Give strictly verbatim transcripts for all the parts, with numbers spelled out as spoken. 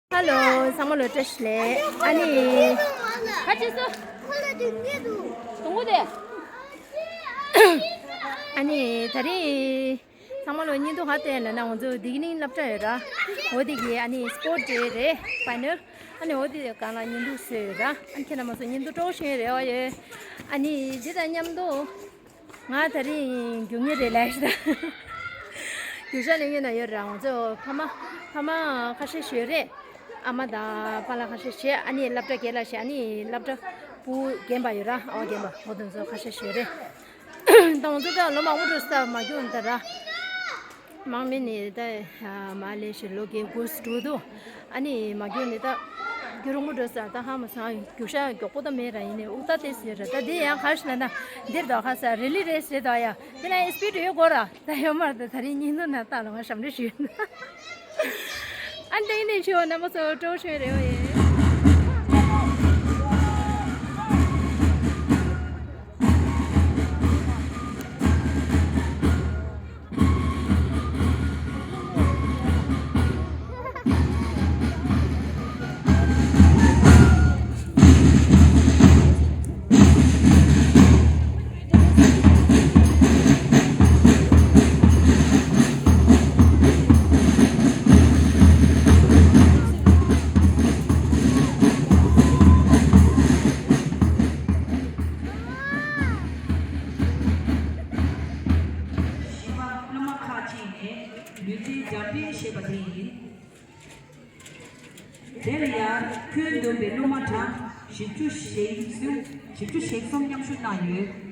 ཧ་ལོ། ཚང་མ་ལོ་བཀྲ་ཤིས་བདེ་ལེགས། ཨ་ནི། ཁ་ཅིག་སོ། ཁོ་ལ་དེ་ངེད་དུ། དུང་གོ་དེ། ཨ་ནི་ད་རིང་ཚང་མ་ལོ་བརྙན་ཐུང་ཧ་སྟེ་ན་ན་ང་ཚོ་དེ་གི་ནི་སློབ་གྲྭ་ཡོད་ར། འོ་དེ་གི་ཨ་ནི་སྤོར་ཌེ་རེད། ཕའི་ནལ། ཨ་ནི་འོ་དེ་གང་ལ་བརྙན་ཐུང་བཟོས་ཡོད་ར། ཨ་ནི་ཁྱེད་རྣམ་པ་ཚོ་བརྙན་ཐུང་སྤྲོ་བོ་ཞིག་རེད་བ་ཡོད། ཨ་ནི་དེ་དང་མཉམ་དུ། ང་ད་རིང་རྒྱུགས་མཁན་རེད་ལབ་ཤི་ད། རྒྱུགས་ཤག་ལེན་མཁན་ན་ཡོད་ར། ང་ཚོ་ཕ་མ་ཕ་མ་ཁ་ཤས་ཤིག་ཡོད་རེད། ཨ་མ་དང་པཱ་ལགས་ཁ་ཤས་ཤིག་ཨ་ནི་སློབ་གྲྭ་རྒན་ལགས་ཤིག་ཨ་ནི་སློབ་གྲྭ་བུ་རྒན་པ་ཡོད་ར། ཨ་བ་རྒན་པ་འོ་དེ་ཚོ་ཁ་ཤས་ཤིག་ཡོད་རེད། ད་ང་ཚོ་ད་ལོ་མང་པོ་འགྲོ་ས་མ་རྒྱུགས་ད་ར། དམག་མི་ནི་ད་མ་ལས་ཤི་ལོ་རྒན་དགུ་བཅུ་འདུག་ཨ་ནི་མ་རྒྱུགས་ནི་ད་རྒྱུགས་རིང་པོ་འགྲོ་ས་ད་ཧ་མ་སང་རྒྱུགས་ཤག་མགྱོགས་པོ་ད་མེད་ར། ཡིན་ནི་ཨུ་ད་ཏེ་ཟེར་ར། ད་དེ་ཡང་ག་ཤི་ན་ན་འདིར་དོ་ཁ་ས་རི་ལི་རེས་རེད་དོ་ཡ། དེ་ན་ཨེ་སི་པི་ཌི་ཡོད་དགོས་ར། ད་ཡོད་མ་རེད། ད་ད་རིང་ཉིན་ཐོ་ན་ད་ལོ་ང་ཞབས་འདྲེན་ཞུས་ན། ཨ་འདི་ནས་ཆེ་བ་རྣམ་པ་ཚོ་སྤྲོ་བོ་བྱུང་རེད་བ་ཡེ། སློབ་མ་ཁག་ཅིག་ནས་ལུས་རྩལ་སྦྱར་སྤེལ་བྱས་པ་དེ་ཡིན། དེ་ལ་ཡང་ཁྱོན་བསྡོམས་པའི་སློབ་མ་གྲངས་བཞི་བཅུ་ཞེ་གསུམ། བཞི་བཅུ་ཞེ་གསུམ་མཉམ་ཞུགས་གནང་ཡོད།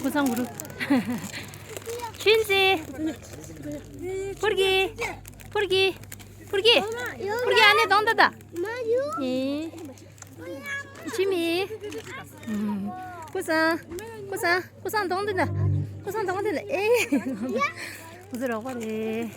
ཀུ་སང་གུ་རུ། ཆུན་ཙི། ཕུར་གི། ཕུར་གི། ཕུར་གི། ཕུར་གི་ཨ་ནེ་གདོང་ད་ད། ཨེ། ཅི་མི། ཀུ་སང་། ཀུ་སང་། ཀུ་སང་གདོང་ད་ད། ཀུ་སང་གདོང་ད་ད། ཨེ། ཁོ་ཚོ་རོགས་པ་རེད།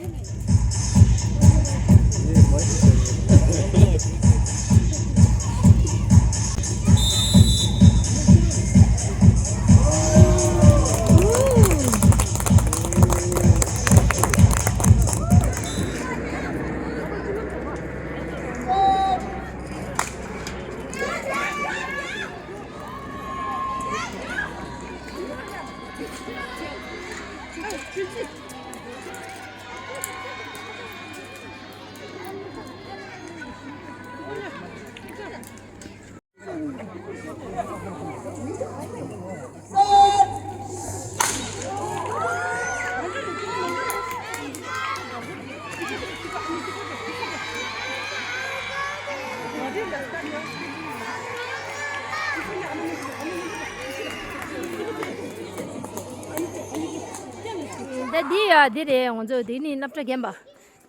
ད་འདི་ཡ་འདི་རེད། ང་ཚོ་འདི་ནི་སློབ་གྲྭ་རྒན་པ།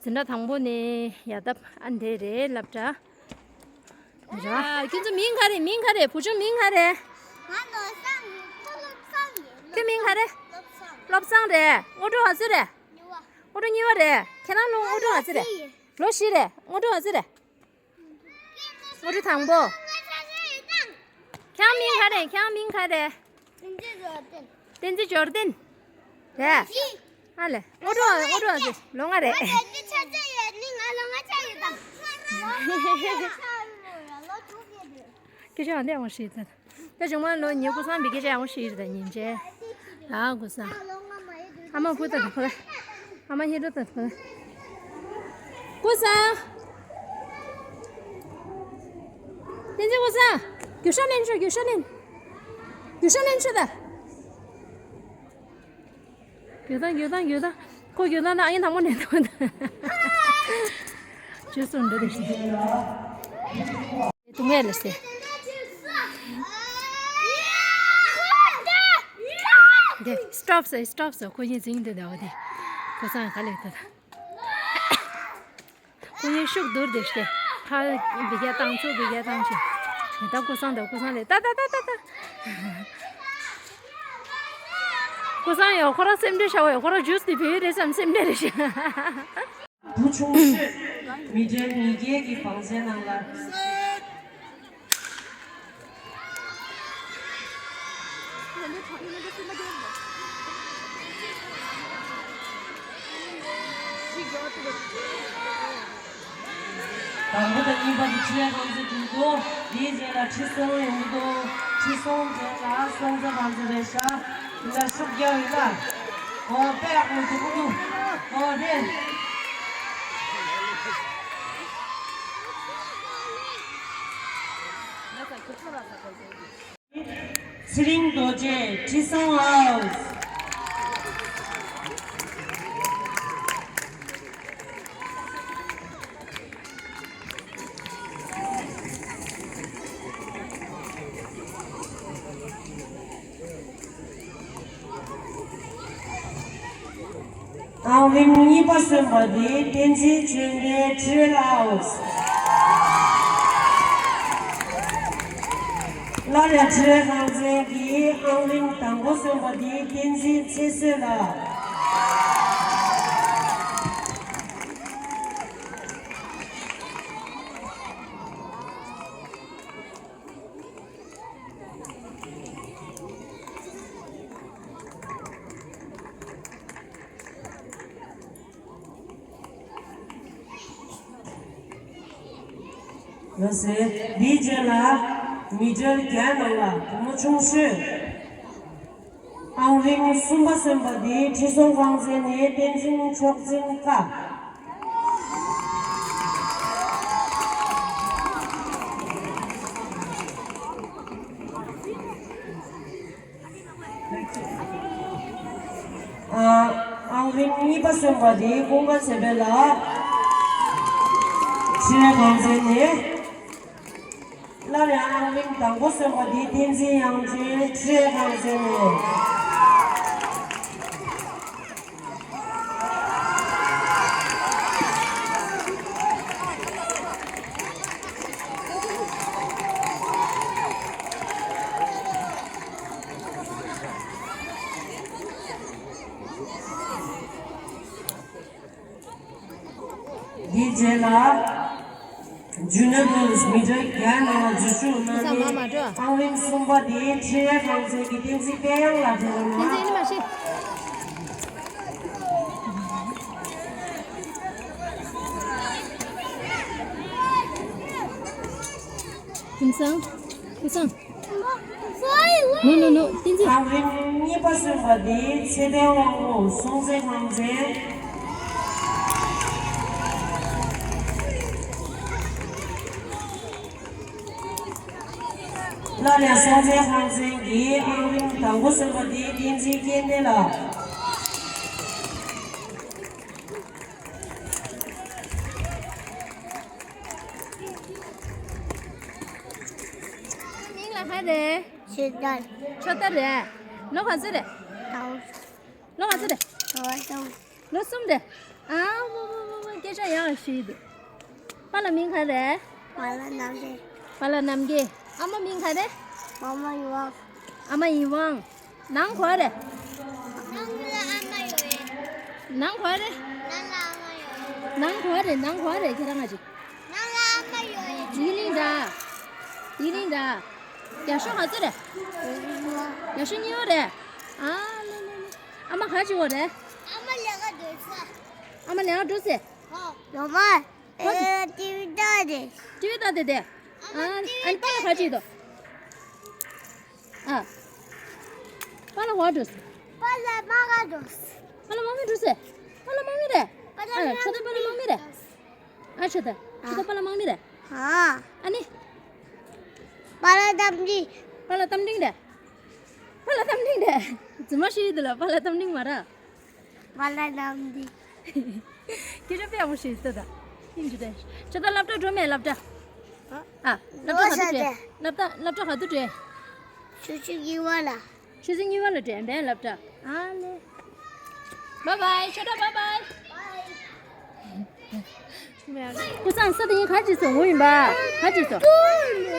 འཛིན་གྲྭ་དང་པོ་ནས་ཡར་བཏབ་ཨ་འདི་རེད་སློབ་གྲྭ། ར། ཁྱོད་ཚོ་མིང་ག་རེ། མིང་ག་རེ། བུ་ཆུང་མིང་ག་རེ། ང་ནོར་བཟང་ཡིན། ཁོ་བློ་བཟང་ཡིན། ཁྱོད་མིང་ག་རེ། བློ་བཟང་། བློ་བཟང་རེད། སྔོན་འགྲོ་ག་ཚོད་རེད། གཉིས་པ། སྔོན་འགྲོ་གཉིས་པ་རེད། ཁྱེད་རང་ལོ་སྔོན་འགྲོ་ག་ཚོད་རེད། ལོ་བཞི་རེད། སྔོན་འགྲོ་ག་ཚོད་རེད། སྔོན་འགྲོ་དང་པོ། ཁྱེད་རང་མིང་ག་རེ། ཁྱེད་རང་མིང་ག་རེ། བསྟན་འཛིན་འབྱོར་ལྡན། བསྟན་འཛིན་འབྱོར་ལྡན། རེད། ཨ་ལེ། སྔོན་འགྲོ་སྔོན་འགྲོ་ག་ཚོད། ལོ་ལྔ་རེད། ང་བསྟན་འཛིན་ཆོས་སྐྱིད་ཡིན། ང་ལོ་ལྔ་ཆགས་ཡོད་དམ། སྐད་ཆ་འདི་ཡང་ཤེས་ད། ད་ཆུང་མ་ལོ་ཉི་ཤུ་སོང་བའི་སྐད་ཆ་ཡང་ཤེས་རེད་ད་ཉིན་བྱེད། ཨ་ཀུ་སང་། ཨ་མ་ཕུ་ད་ཕུ། ཨ་མ་ཧེ་རོ་ད་ཕུ། ཀུ་སང་། བསྟན་འཛིན་ཀུ་སང་། རྒྱུག་ཤར་ལེན་ཤོག་རྒྱུག་ཤར་ལེན། རྒྱུག་ཤར་ལེན་ཤོག་ད། རྒྱུག་དང་རྒྱུག་དང་རྒྱུག་དང་། ཁོ་རྒྱུག་དང་ད་ཨ་ཡིན་དང་པོ་ནས་དང་། ཇུས་སུ་འདི་རེད་ཤི། དུང་ངེ་ལ་སེ། འདི་སི་ཊོབ་སེ་སི་ཊོབ་སེ་ཁོ་ཡིན་ཟིན་འདི་འདྲ་བ་དེ། ཁོ་སང་ག་ལེགས་ད་ད། ཁོ་ཡིན་ཤུགས་རྡོར་དེ་སྟེ། ཁ་བི་ག་བཏང་ཚུགས་བི་ག་བཏང་ཆེ། ད་ཀུ་སང་ད་ཀུ་སང་ལེ་ད་ད་ད་ད་ད། ཀུ་སང་ཡོད་ཁོ་རང་སེམས་ཁྲལ་བྱ་བ་ཡོད་ཁོ་རང་ཇུས་དེ་བོད་ཡིག་རེད་བསམ་སེམས་ཁྲལ་རེད་ཤི། བུ་ཆུང་ཤོས་མི་གྲལ་ཉིས་བརྒྱད་ཀྱི་བང་ཆེན་ནང་ལ། དང་པོ་དང་གཉིས་པ་དེ་ཁྲི་ལས་ཁང་ཚན་གྱི་འདུག་དེའི་རྗེས་ལ་ཁྲི་སྲོང་ཡོང་གི་འདུག་ཁྲི་སྲོང་རྗེས་ལ་སྲོང་བཙན་ཁང་ཚན་རེད་ཤག་འདི་འདྲ་ཤུགས་རྒྱག་ཡོད་ན། ཨོ་དཔེ་ཡག་པོ་འདུག་གི་འདུག་ཨོ་རེད། ཚེ་རིང་རྡོ་རྗེ་ཁྲི་སྲོང་ཨའོ། ཨང་རིམ་གཉིས་པ་སོན་པ་དེ་བསྟན་འཛིན་ཆོས་འཕེལ་ཁྲི་རལ་ཨའོ། སླར་ཡང་ཁྲི་རལ་ཁང་ཚན་གྱི་ཨང་རིམ་དང་པོ་སོན་པ་དེ་བསྟན་འཛིན་ཚེ་བསོད་ལགས། ལགས་སོ། འདིའི་རྗེས་ལ་མི་གྲལ་བརྒྱད་ནང་ལ་བུ་མོ་ཆུང་ཤོས། ཨང་རིམ་གསུམ་པ་སོན་པ་འདི་ཁྲི་སྲོང་ཁང་ཚན་ནས་བསྟན་འཛིན་མཆོག་འཛིན་ཀ། ཨ། ཨང་རིམ་གཉིས་པ་སོན་པ་འདི་ཀུན་དགའ་ཚེ་འཕེལ་ལགས། ཁྲི་རལ་ཁང་ཚན་ནས། སླར་ཡང་ཨང་རིམ་དང་པོ་སོན་པ་འདི་བསྟན་འཛིན་དབྱངས་ཅན་ཁྲི་རལ་ཁང་ཚན་ནས། འདིའི་རྗེས་ལ། ཇུ་ནི་བྷུལ་མི་གྲལ་བརྒྱད་ནང་ལ་འཛུལ་ཞུགས་གནང་མཁན་ཨང་རིམ་གསུམ་པ་དེ་ཁྲི་རལ་ཁང་ཚན་གྱི་བསྟན་འཛིན་དཔལ་དབྱངས་ལགས་ཕེབས་རོགས་གནང་། ཁྱིམ་ཚང་། ཁྱིམ་ཚང་། ནོ་ནོ་ནོ། བསྟན་འཛིན། ཨང་རིམ་གཉིས་པ་སོན་པ་དེ་ཚེ་བརྟན་དབང་མོ་སྲོང་བཙན་ཁང་ཚན། སླར་ཡང་སྲོང་བཙན་ཁང་ཚན་གྱི་ཨང་རིམ་དང་པོ་སོན་པ་དེ་བསྟན་འཛིན་སྐལ་ལྡན་ལགས། མིང་ལ་ག་རེ། ཆོས་དར། ཆོས་དར་རེད། ལོ་ག་ཚོད་རེད། ལོ་ག་ཚོད་རེད། ལོ་གསུམ། ལོ་གསུམ་རེད། ཨ་མོ་མོ་མོ་མོ། སྐད་ཆ་ཡག་ཞིག་འདུག་པཱ་ལགས་མིང་ག་རེད། པཱ་ལགས་རྣམ་རྒྱལ། པཱ་ལགས་རྣམ་རྒྱལ། ཨ་མ་མིང་ག་རེད། མ་མ་ཡིན་དབང་། ཨ་མ་ཡིན་དབང་། ནང་ག་པར་རེད། ནང་ལ་ཨ་མ་ཡོད་རེད། ནང་ག་པར་རེད། ནང་ལ་ཨ་མ་ཡོད་རེད། ནང་ག་པར་རེད། ནང་ག་པར་རེད། ཁྱེད་རང་ང་ཅིག་ནང་ལ་ཨ་མ་ཡོད་རེད། ཡིན་ནི་འདྲ། ཡིན་ནི་འདྲ། རྒྱ་ཤོག་ག་ཚོད་རེད། རྒྱ་ཤོག་གཉིས་པ་རེད། ཨ་ལེ་ལེ་ལེ། ཨ་མ་ག་ཅིག་ཡོད་རེད། ཨ་མ་ལས་ཀ་འགྲོ་ས། ཨ་མ་ལས་ཀ་འགྲོ་ས། ཧོ། ལོ་མ། ཧོ། ཨེ། ཊི་ཝི་ལྟ་རེད། ཊི་ཝི་ལྟ་དེ་དེ། ཨ། ཨ་ནི་པཱ་ལགས་ག་ཅིག་འདུག་ཨ། པཱ་ལགས་ག་འགྲོ་ས། པཱ་ལགས་མ་ག་འགྲོ་ས། ཀྲུ་སེ། པཱ་ལགས་དམག་མི་རེད། ཨ་ཆོ་ད་པཱ་ལགས་དམག་མི་རེད། ཨ་ཆོ་ད། ཆོ་ད་པཱ་ལགས་དམག་མི་རེད། ཨ་ནི། པཱ་ལགས་རྟ་མགྲིན། པཱ་ལགས་རྟ་མགྲིན་རེད། པཱ་ལགས་རྟ་མགྲིན་རེད། རྫུན་མ་བཤད་ཡི་འདུག་ལ། པཱ་ལགས་རྟ་མགྲིན་མ་རེད། པཱ་ལགས་རྟ་མགྲིན། སྐད་ཆ་དཔེ་ཡག་པོ་བཤད་ཡི་ད། ཨིན་ཇི་རེད། ཆོ་ད་སློབ་གྲྭ་འགྲོ་མེད་སློབ་གྲྭ། ཨ། སློབ་གྲྭ་ག་དུས་འགྲོ། སློབ་གྲྭ་སློབ་གྲྭ་ག་དུས་འགྲོ། ཆུ་ཚོད་གཉིས་པ་ལ། ཆུ་ཚོད་གཉིས་པ་ལ་འགྲོ་བས་སློབ་གྲྭ། ཨ་ལེ། བཱའི་བཱའི། ཆོ་ད་བཱའི་བཱའི། ཀུན་བཟང་ས་དེ་ཡིན་ག་ཅི་སོང་ངུ་ཡིན་པ། ག་ཅི་སོང་།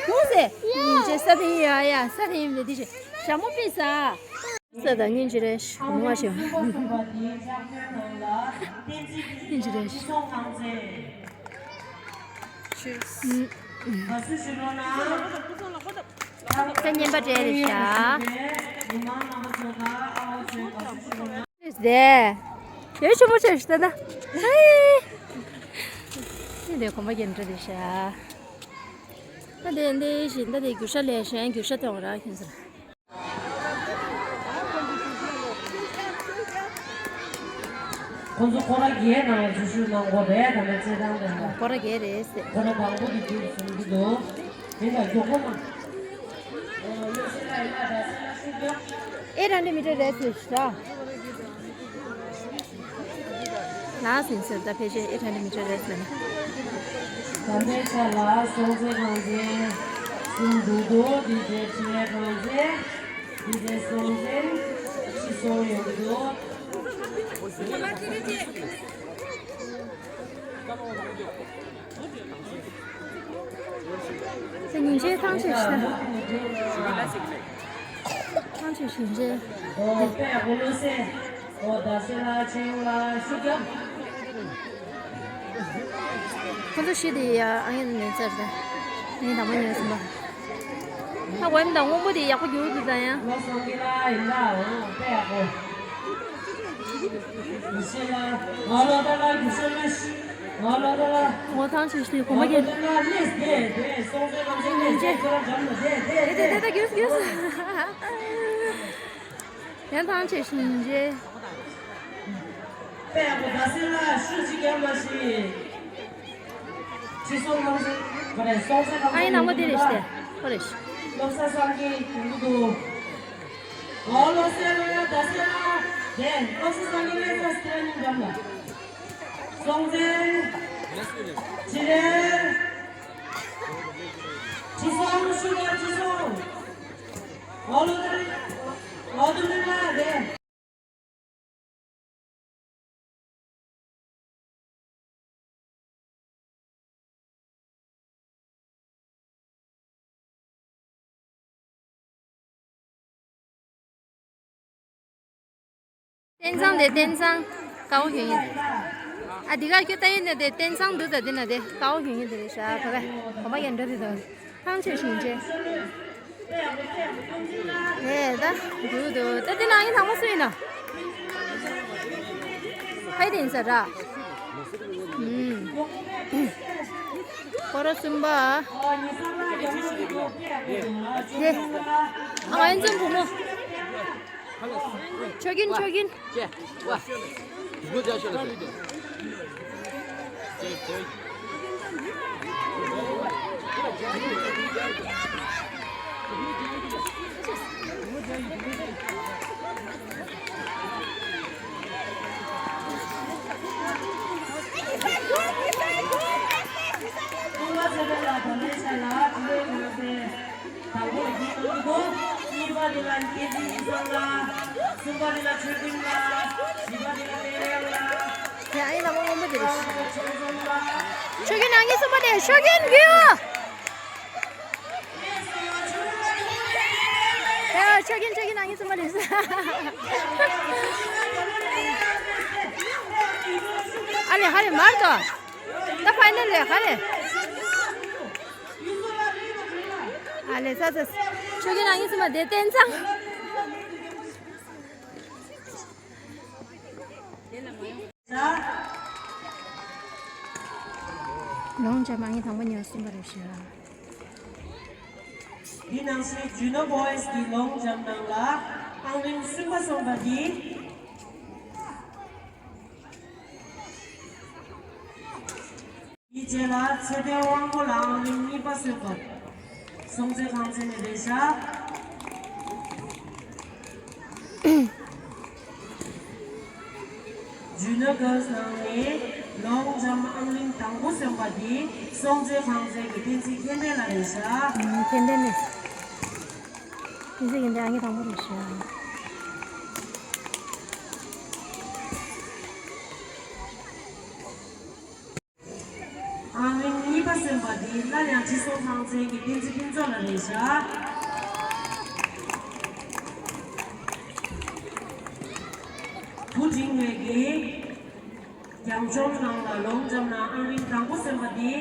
ངུ་ཟེ། ཡིན་ཅེ་ས་དེ་ཡིན་ཡ་ཡ་ས་དེ་ཡིན་མེད་དེ་ཞེ་ཞྭ་མོ་པི་ས། ས་ད་སྙིང་རྗེ་རེད་ཤི་ངུ་བ་ཞེ། སྙིང་རྗེ་རེད་ཤི། ས་སྙན་པ་འདྲ་རེད་ཤག་དེ་ཡོད་ཆུ་མོ་ཆེ་ཞིག་ད་ད། ཧེ། ནི་དེ་གོམ་པ་རྒྱན་འདྲ་རེད་ཤག་ད་དེ་འདི་བཞིན་ད་དེ་རྒྱུ་ཤ་ལས་གཞན་རྒྱུ་ཤ་དེ་འོང་ར་ཁྱོད་ཚོ། ཁོང་ཚོ་ཁོ་ར་རྒྱལ་ནང་ལ་འཛུལ་ཞུགས་གནང་དགོས་རེད་དམ་པའི་རྩེད་ཐང་དེ་ལ། ཁོ་ར་རྒྱལ་རེད་ཟེར། ཁོ་ར་དང་པོ་དེ་རྒྱུགས་ཟིན་གྱི་འདུག་དེ་ལ་མགྱོགས་པོ་གནང་། ཨེ་རང་ལི་མི་ཏྲ་རེད་ཟེར་ཤག་ལགས་ཟིན་ཟེར་ད་ཕལ་ཆེར་ཨེ་ཐན་མི་ཆོད་རེད་ཟེར་ནས། ད་ལྟའི་ཆ་ལ་སྲོང་བཙན་གངས་ཅན་གསུམ་འདུག་འདུག་འདི་འདྲའི་ཕྲིན་ལས་གངས་ཅན་འདི་འདྲའི་སྲོང་བཙན་ཕྱི་སྲོང་ཡོང་གི་འདུག་ཉིན་བྱེད་ཐང་ཆད་ཤི། ཐང་ཆད་ཤི་རྗེས། ཨོ་པད་ཨ་ཁུ་བློ་གསལ། ཨོ་ད་སེ་ལ་ཆེན་ལ་ཤུ་རྒྱབ། ཁོ་ཚོ་ཤི་དེ་ཡ་ཨ་ཡན་མེད་ཚར་ད། ངས་དང་པོ་ཉོས་སོང་པ། ད་འོན་ད་སྔོན་པོ་དེ་ཡག་པོ་རྒྱུག་འདུག་ད་ཡང་། ལོ་སོང་གི་ལ་ཡིན་ད་ཨོ་པད་ཨ་ཁུ། ངོ་ཐང་ཆེ་ཤི་གོམ་པ་རྒྱན། དེ་དེ་དེ་ད་རྒྱུས་རྒྱུས། ཡང་ཐང་ཆེ་ཤི་འཇེ། ཨ་ཡེ་ནང་མ་དེ་རེད་ཤི་ཁོ་རེད་ཤི། ཨོ་ལོ་སེ་ལ་ད་སེ་ལ་དེ་ལོ་སེ་སང་གི་ལེ་ས་སི་ཏྲ་ནི་འགྲམ་ལ། སྲོང་བཙན། ཅི་རེད། ཅི་སོང་ཤུ་ག་ཅི་སོང་། ཨོ་ལོ་ད་རེད། ཨོ་དུ་ནི་ལ་རེད། བསྟན་བཟང་དེ་བསྟན་བཟང་དཀར་པོ་གྱོན་ཡིན། ཨ་འདི་ག་ཁྱོད་ལྟ་ཡིན་ན་དེ་བསྟན་བཟང་འདུག་ད་འདི་ན་དེ་དཀར་པོ་གྱོན་ཡིན་དེ་རེད་ཤག་ག་ག་གོམ་པ་ཡན་འགྲོ་དེ་དང་། ཐང་ཆད་ཤིང་ཆེ། ཨེ་ད་འདུག་འདུག་ད་འདི་ན་ཡིན་དང་པོ་སུ་ཡིན་ནོ། ཕ་ཡི་དེ་ཡིན་ས་ར། ཨུམ། སྐོར་ར་གསུམ་པ། དེ། ཨ་ཡིན་ཙམ་བུ་མོ། ཆོས་རྒྱུན་ཆོས་རྒྱུན། དང་པོ་ཡིན་གོ། གཉིས་པ་འདི་ལ་སྐྱེ་འཛིན་ཡིན་སོང་ལ། གསུམ་པ་འདི་ལ་ཆོས་ཀུན་ལ། བཞི་པ་འདི་ལ་ལས་རང་ལ། དེ་ཨ་ཡེ་ལ་མོ་སྔོན་པོ་འདི་རེད། ཆོས་ཀུན་ནང་གི་གསུམ་པ་དེ་ཆོས་ཀུན་གྱི་ཡོ། ཨེ་ཆོས་ཀུན་ཆོས་ཀུན་ནང་གི་གསུམ་པ་རེད། ཨ་ལེ་ཧ་ལེ་མར་དོ། ད་ཕ་ཡི་ནལ་ལེ་ཧ་ལེ། ཨ་ལེ་ས་ས། ཆོས་རྒྱལ་རང་ཉིད་སེམས་པ་བདེ་བསྟན་ཚང་། ལོང་འཇམ་ཨང་ངི་དང་པོ་ཉོ་སུན་པ་རེ་ཞུ། འདི་ནང་བཞིན་ཇུ་ནོ་བོ་ཡིས་ཀྱི་ལོང་འཇམ་ནང་ལ་ཨང་རིམ་གསུམ་པ་སོང་པ་འདི། རྗེས་ལ་ཚེ་བརྟན་དབང་པོ་ལགས་ཨང་རིམ་གཉིས་པ་སོན་པ། སྲོང་བཙན་ཁང་ཚན་ནས་རེད་ཤག་ཇུ་ནི་གྷརལ་སི་ནང་ནས་ལོང་ཇམ་ཨང་རིམ་དང་པོ་སོན་པ་དེ་སྲོང་བཙན་ཁང་ཚན་གྱི་བསྟན་འཛིན་མཁྱེན་ལྡན་ལགས་རེད་ཤག་ཨང་། མཁྱེན་ལྡན་ནས། བསྟན་འཛིན་མཁྱེན་ལྡན་ཨང་རིམ་དང་པོ་རེད་ཤག་ཨང་རིམ་གཉིས་པ་སོན་པ་དེ་སླར་ཡང་ཁྲི་སྲོང་ཐང་ཚན་གྱི་བསྟན་འཛིན་ཕུན་ཚོགས་ལགས་རེད་ཤག་བུ་འབྲིང་བའི་གི་རྒྱང་མཆོང་ནང་ལ་ལོང་ཇམ་ནང་ཨང་རིམ་དང་པོ་སོན་པ་དེ་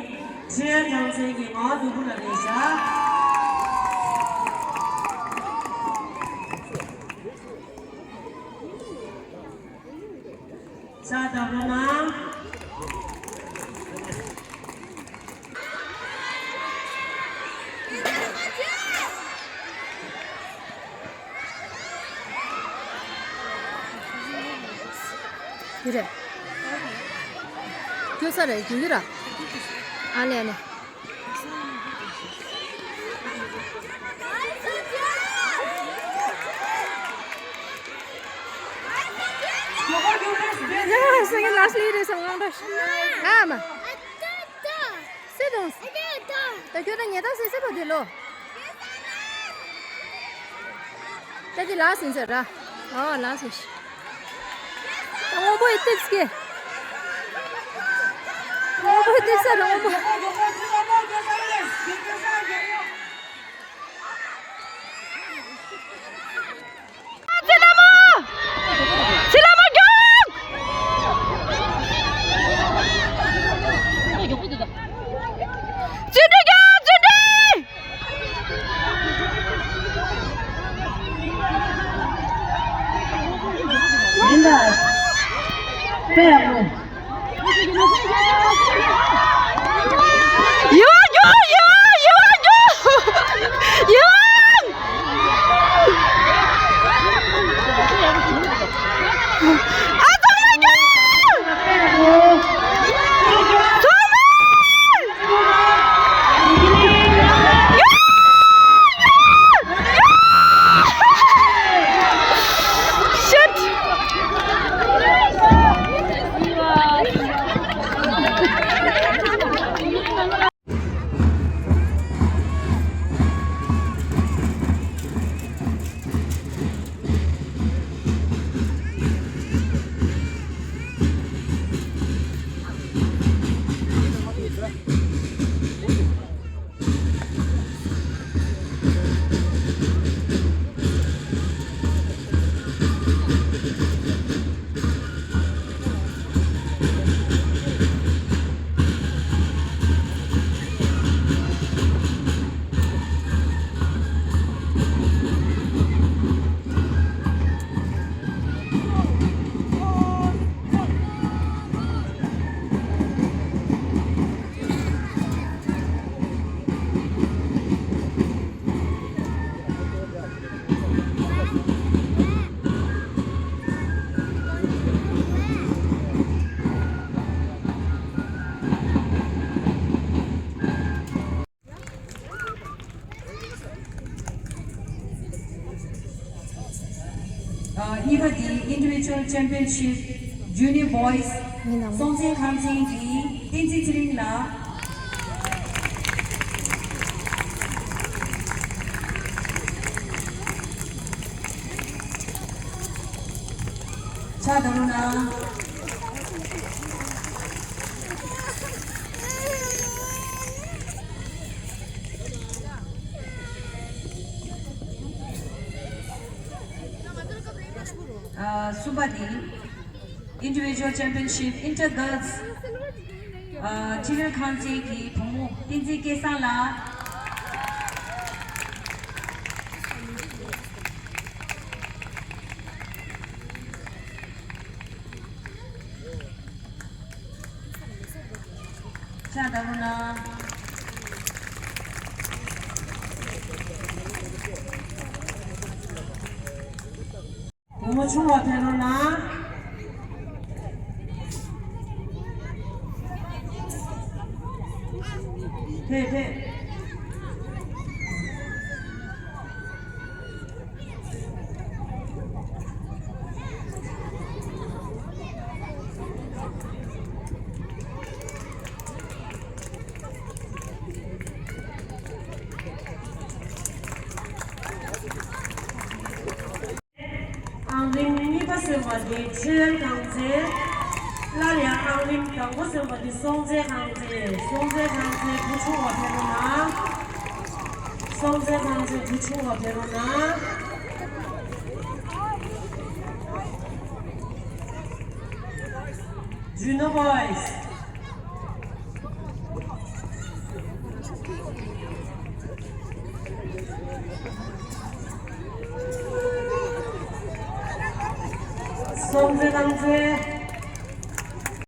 ཁྲི་ཡན་ཐང་ཚན་གྱི་ངག་དབང་ནོར་བུ་ལགས་རེད་ཤག་ཕྱག་བརྡབ་རོགས་གནང་། དེ་རེད། སྐྱོ་ས་རེད། རྒྱུ་གི་ར། ཨ་ནེ་ཨ་ནེ། ཡ་སེང་གེ་ལ་སླེབས་རེད་བསམ་ངང་འདྲ། ཨ་མ། སེ་དང་། ད་ཁྱོད་ད་ཉེ་ད་སེ་སེ་པ་དེ་ལོ། ད་དེ་ལ་སེང་ཟེར་ར། ཨོ་ལ་སེང་། ད་སྔོན་པོ་ཡི་ཏིག་སྐེ། སྔོན་པོ་ཡི་ཏིག་ས་ར་སྔོན་པོ། ཚེ་ལྷ་མོ། ཚེ་ལྷ་མོ་མགྱོགས། བརྩོན་འགྲུས་མགྱོགས། བརྩོན་འགྲུས། ཡིན་ད། དཔེ་ཡག་པོ། ཡིད་དབང་འགྱུར། ཡིད་དབང་འགྱུར། ཡིད་དབང་འགྱུར། ཡིད་དབང་། ཨ་ཙི་ཡིད་དབང་འགྱུར། ཚང་མ། Shit! གཉིས་པ་དེ་Individual Championship Junior Boys ཡིན་ནམ། སྲོང་བཙན་ཁང་ཚན་གྱི་བསྟན་འཛིན་ཚེ་རིང་ལགས། ཕྱག་བརྡབ་རོགས་གནང་། གསུམ་པ་དེ་Individual Championship Inter Girls ཨ། ཁྲི་རལ་ཁང་ཚན་གྱི་བུ་མོ་བསྟན་འཛིན་སྐལ་བཟང་ལགས། ཕྱག་བརྡབ་རོགས་གནང་། བུ་མོ་ཆུང་བ་ཕེབས་རོགས་གནང་། ཕེབས་ཕེབས། ཨང་རིམ་གཉིས་པ་སོན་པ་དེ་ཆོས་དབྱངས་རྒྱལ་མཚན། སླར་ཡང་ཨང་རིམ་དང་པོ་སོན་པ་དེ་སྲོང་བཙན་དབང་མཛད། སྲོང་བཙན་དབང་མཛད་བུ་ཆུང་བ་ཕེབས་རོགས་གནང་། སྲོང་བཙན་དབང་མཛད་བུ་ཆུང་བ་ཕེབས་རོགས་གནང་། Juno Boys། སྲོང་བཙན་དབང་མཛད་